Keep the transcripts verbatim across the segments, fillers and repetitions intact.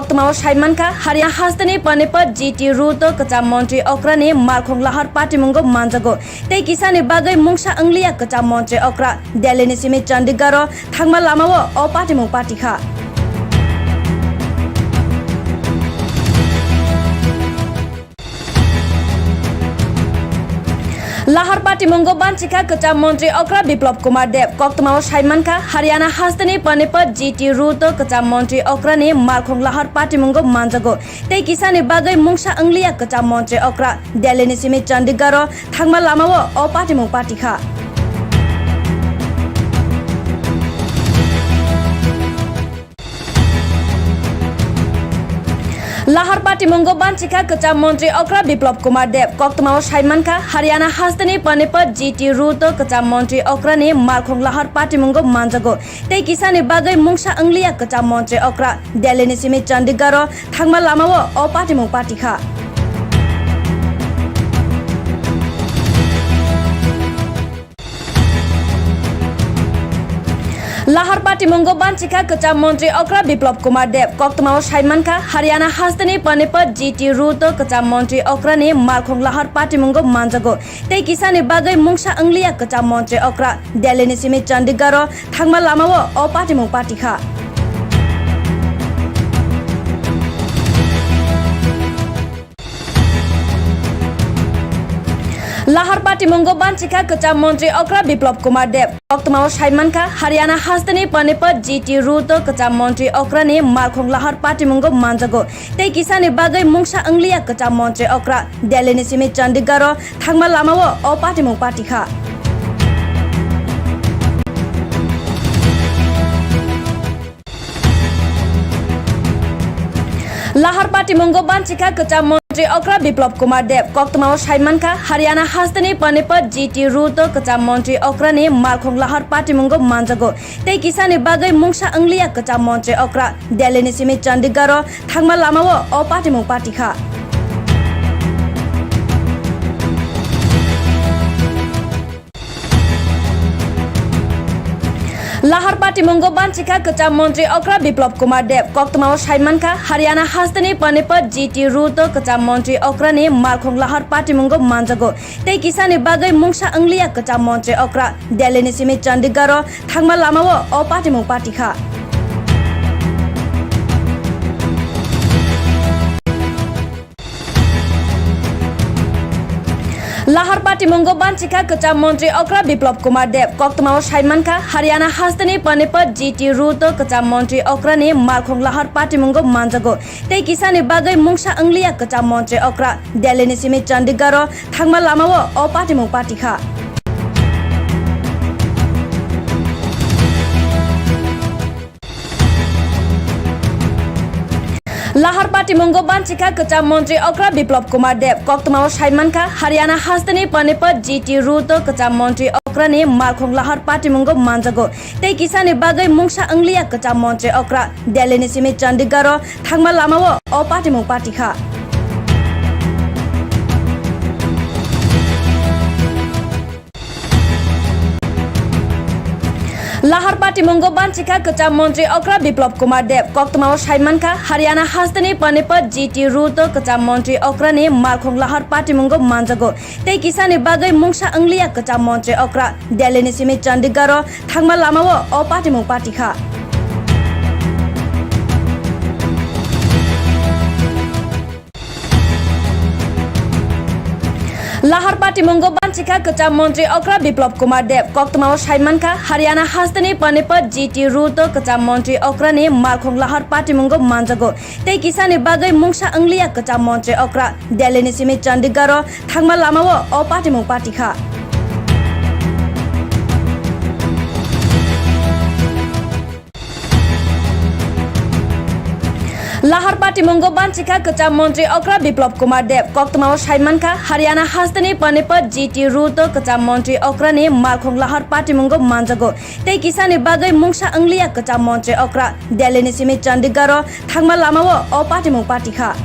Koktwmao saimankha, Haryana hasteni Panipat G T route o kwcham montri okrani malkhung lahar patimungo manjago. Tei kisani bagwi mungsa wngliya kwcham montri okra. Delhi ni simi Chandigarh o thangma lamao o patimung patikha. Lahar patimungo banchikha kwcham montri okra Biplab Kumar Deb. Koktwmao saimankha, Haryana hasteni Panipat G T route o kwcham montri okrani malkhung lahar patimungo manjago. Tei kisani bagwi mungsa wngliya kwcham montri okra. Delhi ni simi Chandigarh o thangma lamao o patimung patikha. Lahar patimungo banchikha kwcham montri okra Biplab Kumar Deb. Koktwmao saimankha, Haryana hasteni Panipat G T route o kwcham montri okrani malkhung lahar patimungo manjago. Tei kisani bagwi mungsa wngliya kwcham montri okra. Delhi ni simi Chandigarh o thangma lamao o patimung patikha. Lahar patimungo banchikha kwcham montri okra Biplab Kumar Deb. Koktwmao saimankha, Haryana hasteni Panipat G T route o kwcham montri okrani malkhung lahar patimungo manjago. Tei kisani bagwi mungsa wngliya kwcham montri okra. Delhi ni simi Chandigarh o thangma lamao o patimung patikha. Lahar patimungo banchikha kwcham montri okra Biplab Kumar Deb. Koktwmao saimankha, Haryana hasteni Panipat G T route o kwcham montri okrani malkhung lahar patimungo manjago. Tei kisani bagwi mungsa wngliya kwcham montri okra. Delhi ni simi Chandigarh o thangma lamao o patimung patikha. Lahar patimungo banchikha kwcham montri okra Biplab Kumar Deb. Koktwmao saimankha, Haryana hasteni Panipat G T route o kwcham montri okrani malkhung lahar patimungo manjago. Tei kisani bagwi mungsa wngliya kwcham montri okra. Delhi ni simi Chandigarh o thangma lamao o patimung patikha. Lahar patimungo banchikha kwcham montri okra Biplab Kumar Deb. Koktwmao saimankha, Haryana hasteni Panipat G T route o kwcham montri okrani malkhung lahar patimungo manjago. Tei kisani bagwi mungsa wngliya kwcham montri okra. Delhi ni simi Chandigarh o thangma lamao o patimung patikha. Lahar patimungo banchikha kwcham montri okra Biplab Kumar Deb. Koktwmao saimankha, Haryana hasteni Panipat G T route o kwcham montri okrani malkhung lahar patimungo manjago. Tei kisani bagwi mungsa wngliya kwcham montri okra. Delhi ni simi Chandigarh o thangma lamao o patimung patikha. Lahar patimungo banchikha kwcham montri okra Biplab Kumar Deb. Koktwmao saimankha, Haryana hasteni Panipat G T route o kwcham montri okrani malkhung lahar patimungo manjago. Tei kisani bagwi mungsa wngliya kwcham montri okra. Delhi ni simi Chandigarh o thangma lamao o patimung patikha. Lahar patimungo banchikha kwcham montri okra Biplab Kumar Deb. Koktwmao saimankha, Haryana hasteni Panipat G T route o kwcham montri okrani malkhung lahar patimungo manjago. Tei kisani bagwi mungsa wngliya kwcham montri okra. Delhi ni simi Chandigarh o thangma lamao o patimung patikha. Lahar patimungo banchikha kwcham montri okra Biplab Kumar Deb. Koktwmao saimankha, Haryana hasteni Panipat G T route o kwcham montri okrani malkhung lahar patimungo manjago. Tei kisani bagwi mungsa wngliya kwcham montri okra. Delhi ni simi Chandigarh o thangma lamao o patimung patikha. Lahar patimungo banchikha kwcham montri okra Biplab Kumar Deb. Koktwmao saimankha, Haryana hasteni Panipat G T route o kwcham montri okrani malkhung lahar patimungo manjago. Tei kisani bagwi mungsa wngliya kwcham montri okra. Delhi ni simi Chandigarh o thangma lamao o patimung patikha.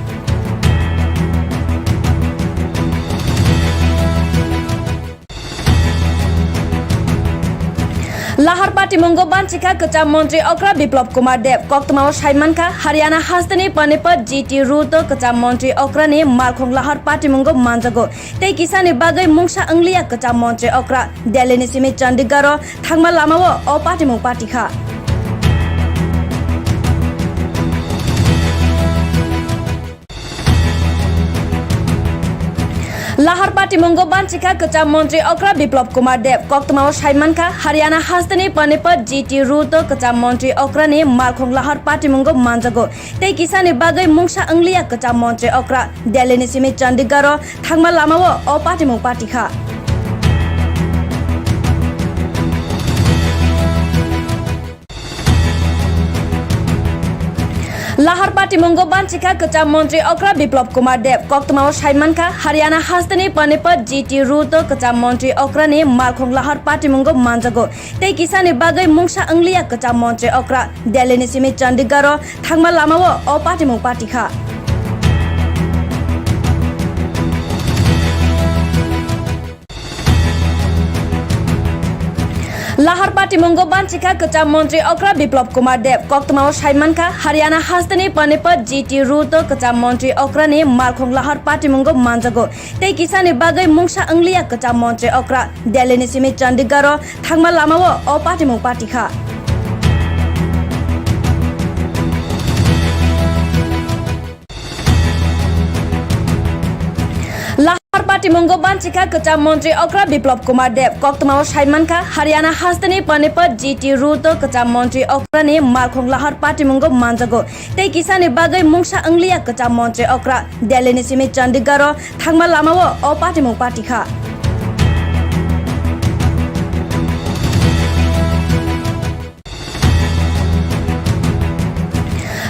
Lahar patimungo banchikha kwcham montri okra Biplab Kumar Deb. Koktwmao saimankha, Haryana hasteni Panipat G T route o kwcham montri okrani malkhung lahar patimungo manjago. Tei kisani bagwi mungsa wngliya kwcham montri okra. Delhi ni simi Chandigarh o thangma lamao o patimung patikha. Lahar patimungo banchikha kwcham montri okra Biplab Kumar Deb. Koktwmao saimankha, Haryana hasteni Panipat G T route o kwcham montri okrani malkhung lahar patimungo manjago. Tei kisani bagwi mungsa wngliya kwcham montri okra. Delhi ni simi Chandigarh o thangma lamao o patimung patikha. Lahar patimungo banchikha kwcham montri okra Biplab Kumar Deb. Koktwmao saimankha, Haryana hasteni Panipat G T route o kwcham montri okrani malkhung lahar patimungo manjago. Tei kisani bagwi mungsa wngliya kwcham montri okra. Delhi ni simi Chandigarh o thangma lamao o patimung patikha. Lahar patimungo banchikha kwcham montri okra Biplab Kumar Deb. Koktwmao saimankha, Haryana hasteni Panipat G T route o kwcham montri okrani malkhung lahar patimungo manjago. Tei kisani bagwi mungsa wngliya kwcham montri okra. Delhi ni simi Chandigarh o thangma lamao o patimung patikha. Lahar patimungo banchikha kwcham montri okra Biplab Kumar Deb. Koktwmao saimankha, Haryana hasteni Panipat G T route o kwcham montri okrani malkhung lahar patimungo manjago. Tei kisani bagwi mungsa wngliya kwcham montri okra. Delhi ni simi Chandigarh o thangma lamao o patimung patikha.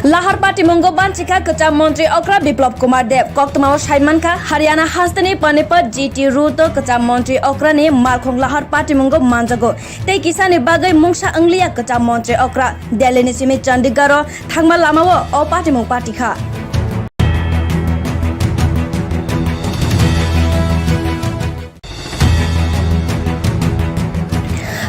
Lahar patimungo banchikha kwcham montri okra Biplab Kumar Deb. Koktwmao saimankha, Haryana hasteni Panipat G T route o kwcham montri okrani malkhung lahar patimungo manjago. Tei kisani bagwi mungsa wngliya kwcham montri okra. Delhi ni simi Chandigarh o thangma lamao o patimung patikha.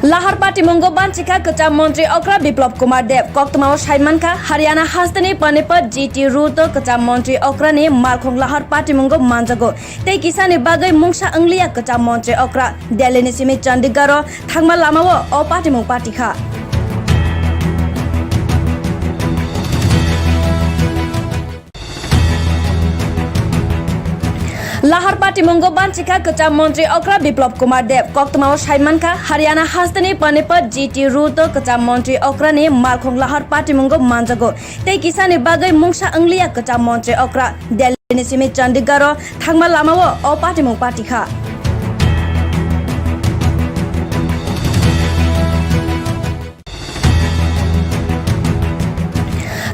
Lahar patimungo banchikha kwcham montri okra Biplab Kumar Deb. Koktwmao saimankha, Haryana hasteni Panipat G T route o kwcham montri okrani malkhung lahar patimungo manjago. Tei kisani bagwi mungsa wngliya kwcham montri okra. Delhi ni simi Chandigarh o thangma lamao o patimung patikha. Lahar patimungo banchikha kwcham montri okra Biplab Kumar Deb. Koktwmao saimankha, Haryana hasteni Panipat G T route o kwcham montri okrani malkhung lahar patimungo manjago. Tei kisani bagwi mungsa wngliya kwcham montri okra. Delhi ni simi Chandigarh o thangma lamao o patimung patikha.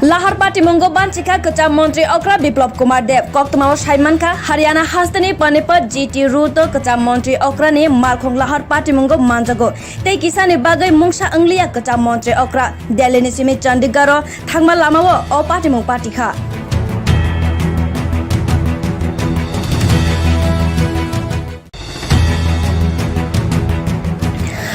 Lahar patimungo banchikha kwcham montri okra Biplab Kumar Deb. Koktwmao saimankha, Haryana hasteni Panipat G T route o kwcham montri okrani malkhung lahar patimungo manjago. Tei kisani bagwi mungsa wngliya kwcham montri okra. Delhi ni simi Chandigarh o thangma lamao o patimung patikha.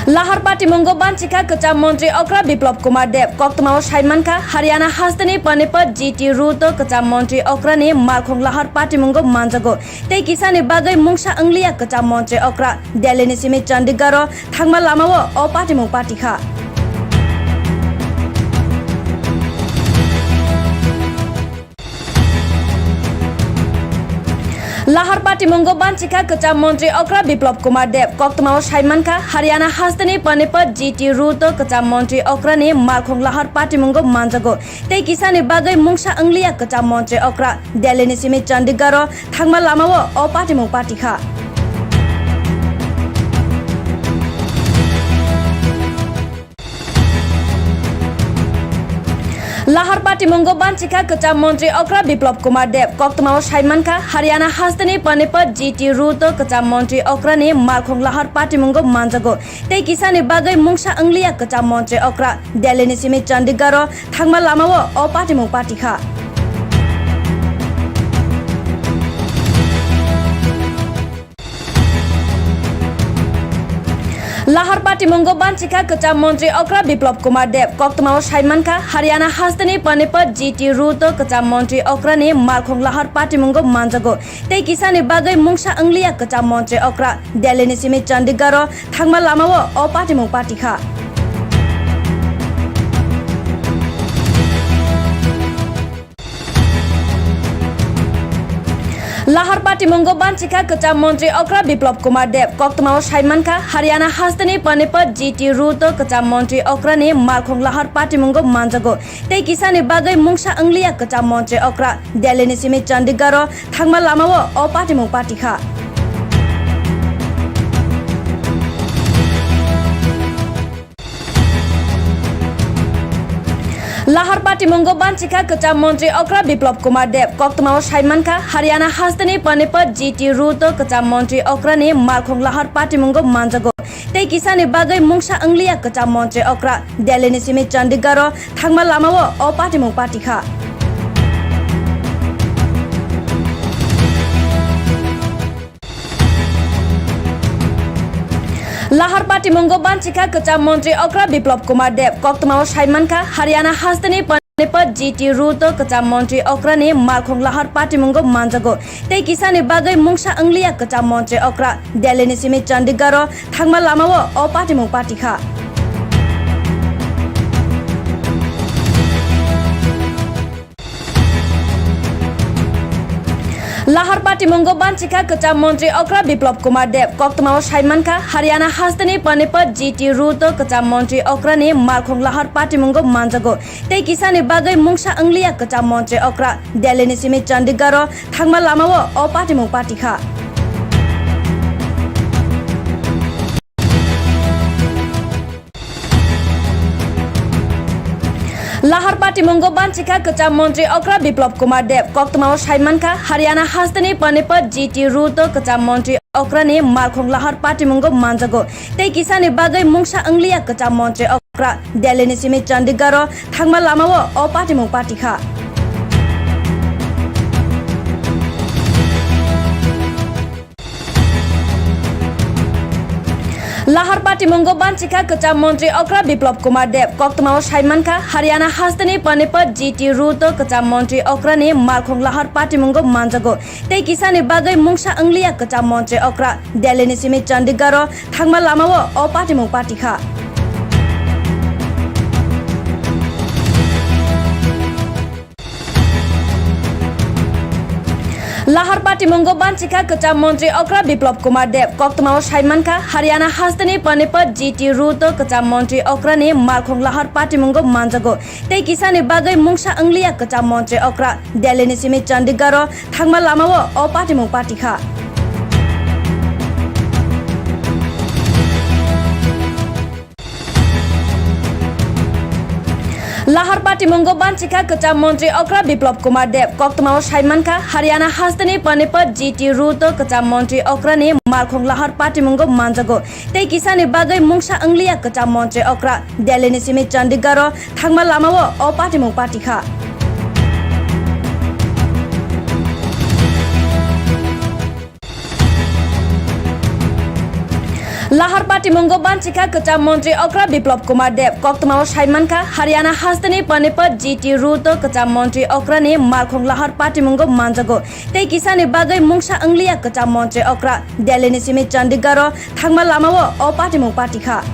Lahar patimungo banchikha kwcham montri okra Biplab Kumar Deb. Koktwmao saimankha, Haryana hasteni Panipat G T route o kwcham montri okrani malkhung lahar patimungo manjago. Tei kisani bagwi mungsa wngliya kwcham montri okra. Delhi ni simi Chandigarh o thangma lamao o patimung patikha. Lahar patimungo banchikha kwcham montri okra Biplab Kumar Deb. Koktwmao saimankha, Haryana hasteni Panipat G T route o kwcham montri okrani malkhung lahar patimungo manjago. Tei kisani bagwi mungsa wngliya kwcham montri okra. Delhi ni simi Chandigarh o thangma lamao o patimung patikha. Lahar patimungo banchikha kwcham montri okra Biplab Kumar Deb. Koktwmao saimankha, Haryana hasteni Panipat G T route o kwcham montri okrani malkhung lahar patimungo manjago. Tei kisani bagwi mungsa wngliya kwcham montri okra. Delhi ni simi Chandigarh o thangma lamao o patimung patikha. Lahar patimungo banchikha kwcham montri okra Biplab Kumar Deb. Koktwmao saimankha, Haryana hasteni Panipat G T route-o kwcham montri okrani malkhung lahar patimungo manjago. Tei kisani bagwi mungsa wngliya kwcham montri okra. Delhi ni simi Chandigarh-o thangma lamao o patimung patikha. Lahar patimungo banchikha kwcham montri okra Biplab Kumar Deb. Koktwmao saimankha, Haryana hasteni Panipat G T route-o kwcham montri okrani malkhung lahar patimungo manjago. Tei kisani bagwi mungsa wngliya kwcham montri okra. Delhi ni simi Chandigarh-o thangma lamao o patimung patikha. Lahar patimungo banchikha kwcham montri okra Biplab Kumar Deb. Koktwmao saimankha, Haryana hasteni Panipat G T route-o kwcham montri okrani malkhung lahar patimungo manjago. Tei kisani bagwi mungsa wngliya kwcham montri okra. Delhi ni simi Chandigarh-o thangma lamao o patimung patikha. Lahar patimungo banchikha kwcham montri okra Biplab Kumar Deb. Koktwmao saimankha, Haryana hasteni Panipat G T route-o kwcham montri okrani malkhung lahar patimungo manjago. Tei kisani bagwi mungsa wngliya kwcham montri okra. Delhi ni simi Chandigarh-o thangma lamao o patimung patikha. Lahar patimungo banchikha kwcham montri okra Biplab Kumar Deb. Koktwmao saimankha, Haryana hasteni Panipat G T route-o kwcham montri okrani malkhung lahar patimungo manjago. Tei kisani bagwi mungsa wngliya kwcham montri okra. Delhi ni simi Chandigarh-o thangma lamao o patimung patikha. Lahar patimungo banchikha kwcham montri okra Biplab Kumar Deb. Koktwmao saimankha, Haryana hasteni Panipat G T route-o kwcham montri okrani malkhung lahar patimungo manjago. Tei kisani bagwi mungsa wngliya kwcham montri okra. Delhi ni simi Chandigarh-o thangma lamao o patimung patikha. Lahar patimungo banchikha kwcham montri okra Biplab Kumar Deb. Koktwmao saimankha, Haryana hasteni Panipat G T route-o kwcham montri okrani malkhung lahar patimungo manjago. Tei kisani bagwi mungsa wngliya kwcham montri okra. Delhi ni simi Chandigarh-o thangma lamao o patimung patikha. Lahar patimungo banchikha kwcham montri okra Biplab Kumar Deb. Koktwmao saimankha, Haryana hasteni Panipat G T route-o kwcham montri okrani malkhung lahar patimungo manjago. Tei kisani bagwi mungsa wngliya kwcham montri okra. Delhi ni simi Chandigarh-o thangma lamao o patimung patikha. Lahar patimungo banchikha kwcham montri okra Biplab Kumar Deb. Koktwmao saimankha, Haryana hasteni Panipat G T route-o kwcham montri okrani malkhung lahar patimungo manjago. Tei kisani bagwi mungsa wngliya kwcham montri okra. Delhi ni simi Chandigarh-o thangma lamao o patimung patikha. Lahar patimungo banchikha kwcham montri okra Biplab Kumar Deb. Koktwmao saimankha, Haryana hasteni Panipat G T route-o kwcham montri okrani malkhung lahar patimungo manjago. Tei kisani bagwi mungsa wngliya kwcham montri okra. Delhi ni simi Chandigarh-o thangma lamao o patimung patikha.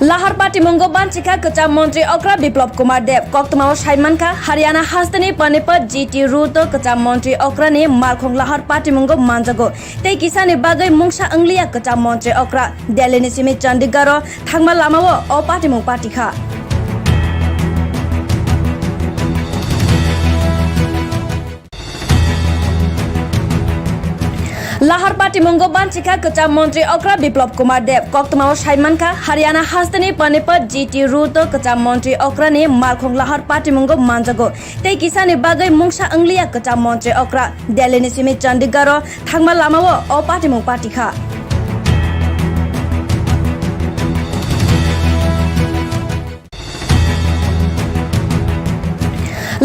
Lahar patimungo banchikha kwcham montri okra Biplab Kumar Deb. Koktwmao saimankha, Haryana hasteni Panipat G T route-o kwcham montri okrani malkhung lahar patimungo manjago. Tei kisani bagwi mungsa wngliya kwcham montri okra. Delhi ni simi Chandigarh-o thangma lamao o patimung patikha. Lahar patimungo banchikha kwcham montri okra Biplab Kumar Deb. Koktwmao saimankha, Haryana hasteni Panipat G T route-o kwcham montri okrani malkhung lahar patimungo manjago. Tei kisani bagwi mungsa wngliya kwcham montri okra. Delhi ni simi Chandigarh-o thangma lamao o patimung patikha.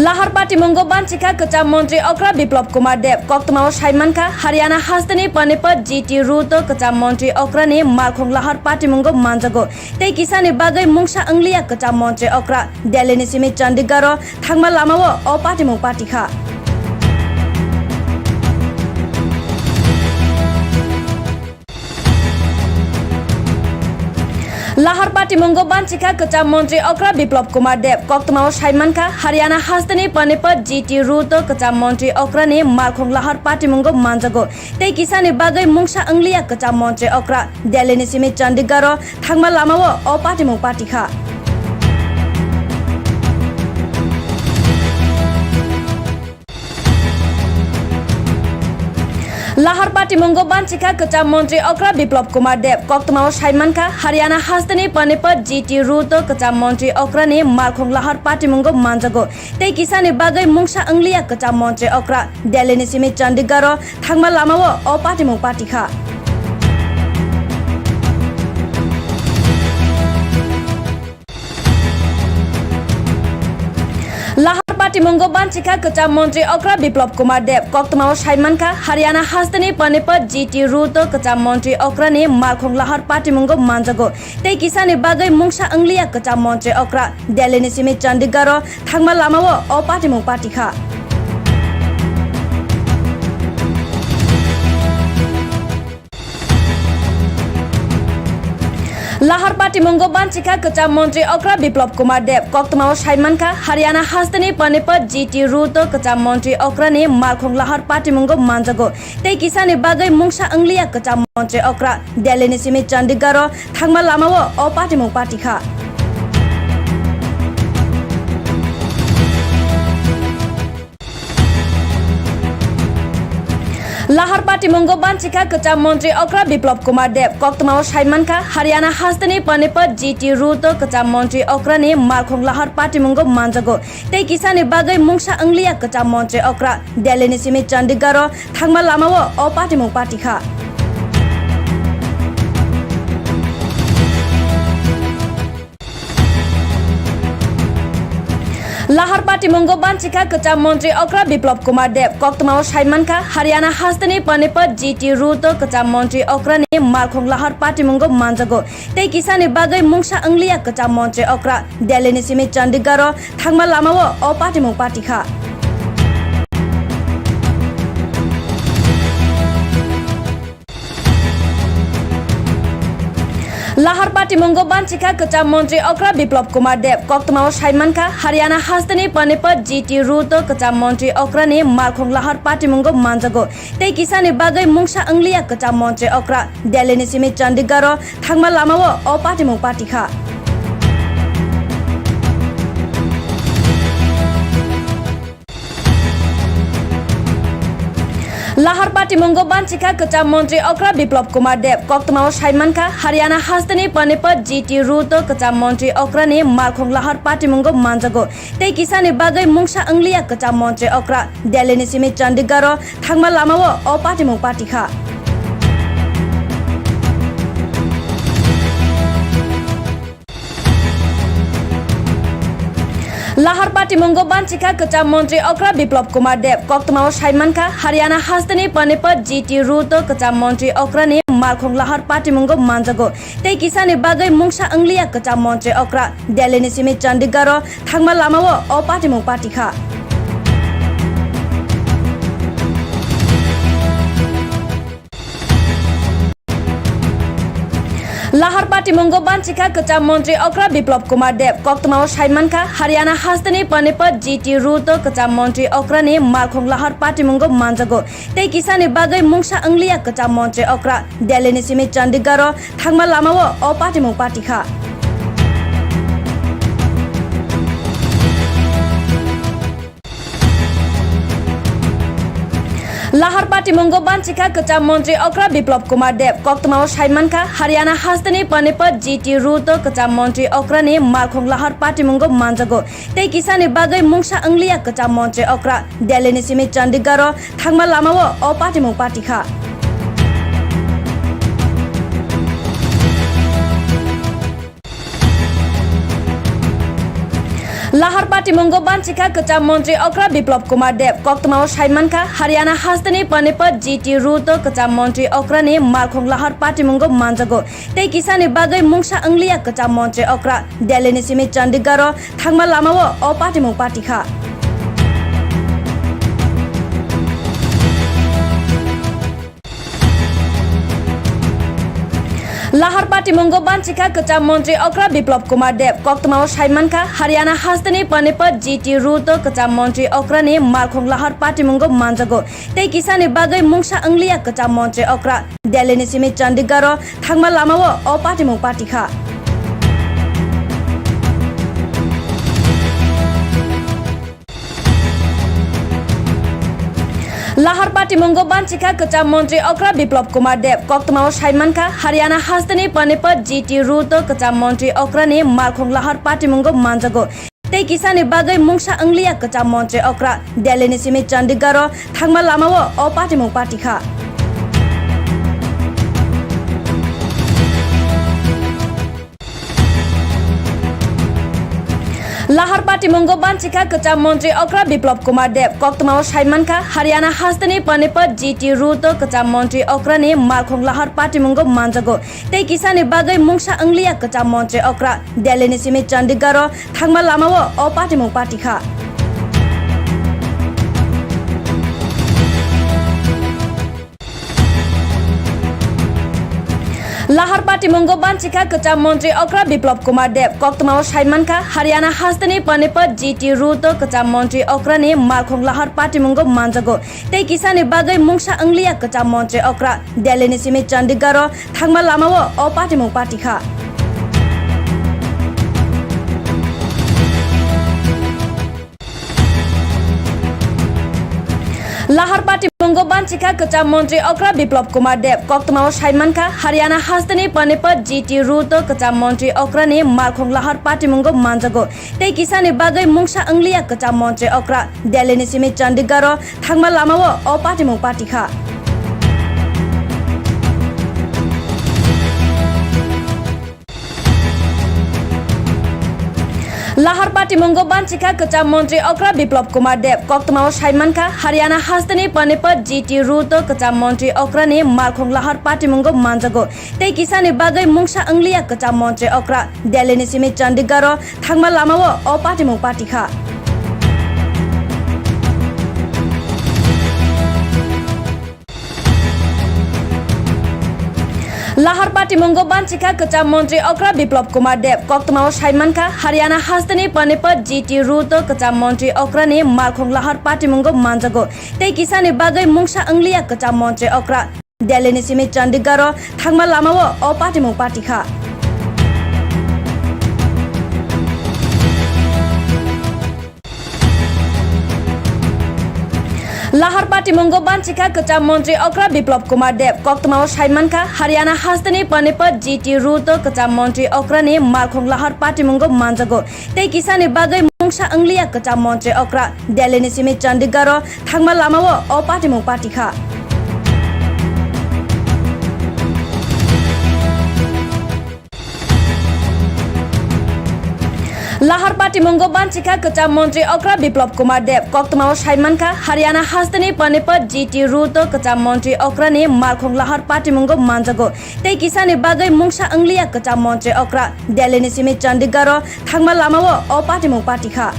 Lahar patimungo banchikha kwcham montri okra Biplab Kumar Deb. Koktwmao saimankha, Haryana hasteni Panipat G T route o kwcham montri okrani malkhung lahar patimungo manjago. Tei kisani bagwi mungsa wngliya kwcham montri okra. Delhi ni simi Chandigarh o thangma lamao o patimung patikha. Lahar patimungo banchikha kwcham montri okra Biplab Kumar Deb. Koktwmao saimankha, Haryana hasteni Panipat G T route o kwcham montri okrani malkhung lahar patimungo manjago. Tei kisani bagwi mungsa wngliya kwcham montri okra. Delhi ni simi Chandigarh o thangma lamao o patimung patikha. Lahar patimungo banchikha kwcham montri okra Biplab Kumar Deb. Koktwmao saimankha, Haryana hasteni Panipat G T route o kwcham montri okrani malkhung lahar patimungo manjago. Tei kisani bagwi mungsa wngliya kwcham montri okra. Delhi ni simi Chandigarh o thangma lamao o patimung patikha. Lahar patimungo banchikha kwcham montri okra Biplab Kumar Deb. Koktwmao saimankha, Haryana hasteni Panipat G T route o kwcham montri okrani malkhung lahar patimungo manjago. Tei kisani bagwi mungsa wngliya kwcham montri okra. Delhi ni simi Chandigarh o thangma lamao o patimung patikha. Lahar patimungo banchikha kwcham montri okra Biplab Kumar Deb. Koktwmao saimankha, Haryana hasteni Panipat G T route o kwcham montri okrani malkhung lahar patimungo manjago. Tei kisani bagwi mungsa wngliya kwcham montri okra. Delhi ni simi Chandigarh o thangma lamao o patimung patikha. Lahar patimungo banchikha kwcham montri okra Biplab Kumar Deb. Koktwmao saimankha, Haryana hasteni Panipat G T route o kwcham montri okrani malkhung lahar patimungo manjago. Tei kisani bagwi mungsa wngliya kwcham montri okra. Delhi ni simi Chandigarh o thangma lamao o patimung patikha. Lahar patimungo banchikha kwcham montri okra Biplab Kumar Deb. Koktwmao saimankha, Haryana hasteni Panipat G T route o kwcham montri okrani malkhung lahar patimungo manjago. Tei kisani bagwi mungsa wngliya kwcham montri okra. Delhi ni simi Chandigarh o thangma lamao o patimung patikha. Lahar patimungo banchikha kwcham montri okra Biplab Kumar Deb. Koktwmao saimankha, Haryana hasteni Panipat G T route o kwcham montri okrani malkhung lahar patimungo manjago. Tei kisani bagwi mungsa wngliya kwcham montri okra. Delhi ni simi Chandigarh o thangma lamao o patimung patikha. Lahar patimungo banchikha kwcham montri okra Biplab Kumar Deb. Koktwmao saimankha, Haryana hasteni Panipat G T route o kwcham montri okrani malkhung lahar patimungo manjago. Tei kisani bagwi mungsa wngliya kwcham montri okra. Delhi ni simi Chandigarh o thangma lamao o patimung patikha. Lahar patimungo banchikha kwcham montri okra Biplab Kumar Deb. Koktwmao saimankha, Haryana hasteni Panipat G T route o kwcham montri okrani malkhung lahar patimungo manjago. Tei kisani bagwi mungsa wngliya kwcham montri okra. Delhi ni simi Chandigarh o thangma lamao o patimung patikha. Lahar patimungo banchikha kwcham montri okra Biplab Kumar Deb. Koktwmao saimankha, Haryana hasteni Panipat G T route o kwcham montri okrani malkhung lahar patimungo manjago. Tei kisani bagwi mungsa wngliya kwcham montri okra. Delhi ni simi Chandigarh o thangma lamao o patimung patikha. Lahar patimungo banchikha kwcham montri okra Biplab Kumar Deb. Koktwmao saimankha, Haryana hasteni Panipat G T route o kwcham montri okrani malkhung lahar patimungo manjago. Tei kisani bagwi mungsa wngliya kwcham montri okra. Delhi ni simi Chandigarh o thangma lamao o patimung patikha. Lahar patimungo banchikha kwcham montri okra Biplab Kumar Deb. Koktwmao saimankha, Haryana hasteni Panipat G T route-o kwcham montri okrani malkhung lahar patimungo manjago. Tei kisani bagwi mungsa wngliya kwcham montri okra. Delhini simi Chandigarh-o thangma lamao o patimung patikha. Lahar patimungo banchikha kwcham montri okra Biplab Kumar Deb. Koktwmao saimankha, Haryana hasteni Panipat G T route-o kwcham montri okrani malkhung lahar patimungo manjago. Tei kisani bagwi mungsa wngliya kwcham montri okra. Delhini simi Chandigarh-o thangma lamao o patimung patikha. Lahar patimungo banchikha kwcham montri okra Biplab Kumar Deb. Koktwmao saimankha, Haryana hasteni Panipat G T route-o kwcham montri okrani malkhung lahar patimungo manjago. Tei kisani bagwi mungsa wngliya kwcham montri okra. Delhini simi Chandigarh-o thangma lamao o patimung patikha. Lahar patimungo banchikha kwcham montri okra Biplab Kumar Deb. Koktwmao saimankha, Haryana hasteni Panipat G T route-o kwcham montri okrani malkhung lahar patimungo manjago. Tei kisani bagwi mungsa wngliya kwcham montri okra. Delhini simi Chandigarh-o thangma lamao o patimung patikha. Lahar patimungo banchikha kwcham montri okra Biplab Kumar Deb. Koktwmao saimankha, Haryana hasteni Panipat G T route-o kwcham montri okrani malkhung lahar patimungo manjago. Tei kisani bagwi mungsa wngliya kwcham montri okra. Delhini simi Chandigarh-o thangma lamao o patimung patikha. Lahar patimungo banchikha kwcham montri okra Biplab Kumar Deb. Koktwmao saimankha, Haryana hasteni Panipat G T route-o kwcham montri okrani malkhung lahar patimungo manjago. Tei kisani bagwi mungsa wngliya kwcham montri okra. Delhini simi Chandigarh-o thangma lamao o patimung patikha. Lahar patimungo banchikha kwcham montri okra Biplab Kumar Deb. Koktwmao saimankha, Haryana hasteni Panipat G T route-o kwcham montri okrani malkhung lahar patimungo manjago. Tei kisani bagwi mungsa wngliya kwcham montri okra. Delhini simi Chandigarh-o thangma lamao o patimung patikha. Lahar patimungo banchikha kwcham montri okra Biplab Kumar Deb. Koktwmao saimankha, Haryana hasteni Panipat G T route-o kwcham montri okrani malkhung lahar patimungo manjago. Tei kisani bagwi mungsa wngliya kwcham montri okra. Delhini simi Chandigarh-o thangma lamao o patimung patikha. Lahar patimungo banchikha kwcham montri okra Biplab Kumar Deb. Koktwmao saimankha, Haryana hasteni Panipat G T route-o kwcham montri okrani malkhung lahar patimungo manjago. Tei kisani bagwi mungsa wngliya kwcham montri okra. Delhini simi Chandigarh-o thangma lamao o patimung patikha. Lahar patimungo banchikha kwcham montri okra Biplab Kumar Deb. Koktwmao saimankha, Haryana hasteni Panipat G T route-o kwcham montri okrani malkhung lahar patimungo manjago. Tei kisani bagwi mungsa wngliya kwcham montri okra. Delhini simi Chandigarh-o thangma lamao o patimung patikha.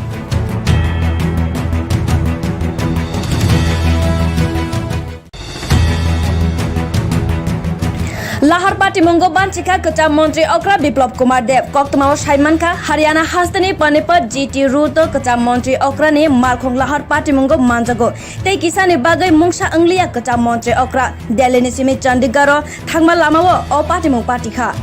Lahar patimungo banchikha kwcham montri okra Biplab Kumar Deb. Koktwmao saimankha, Haryana hasteni Panipat G T route-o kwcham montri okrani malkhung lahar patimungo manjago. Tei kisani bagwi mungsa wngliya kwcham montri okra. Delhini simi Chandigarh-o thangma lamao o patimung patikha.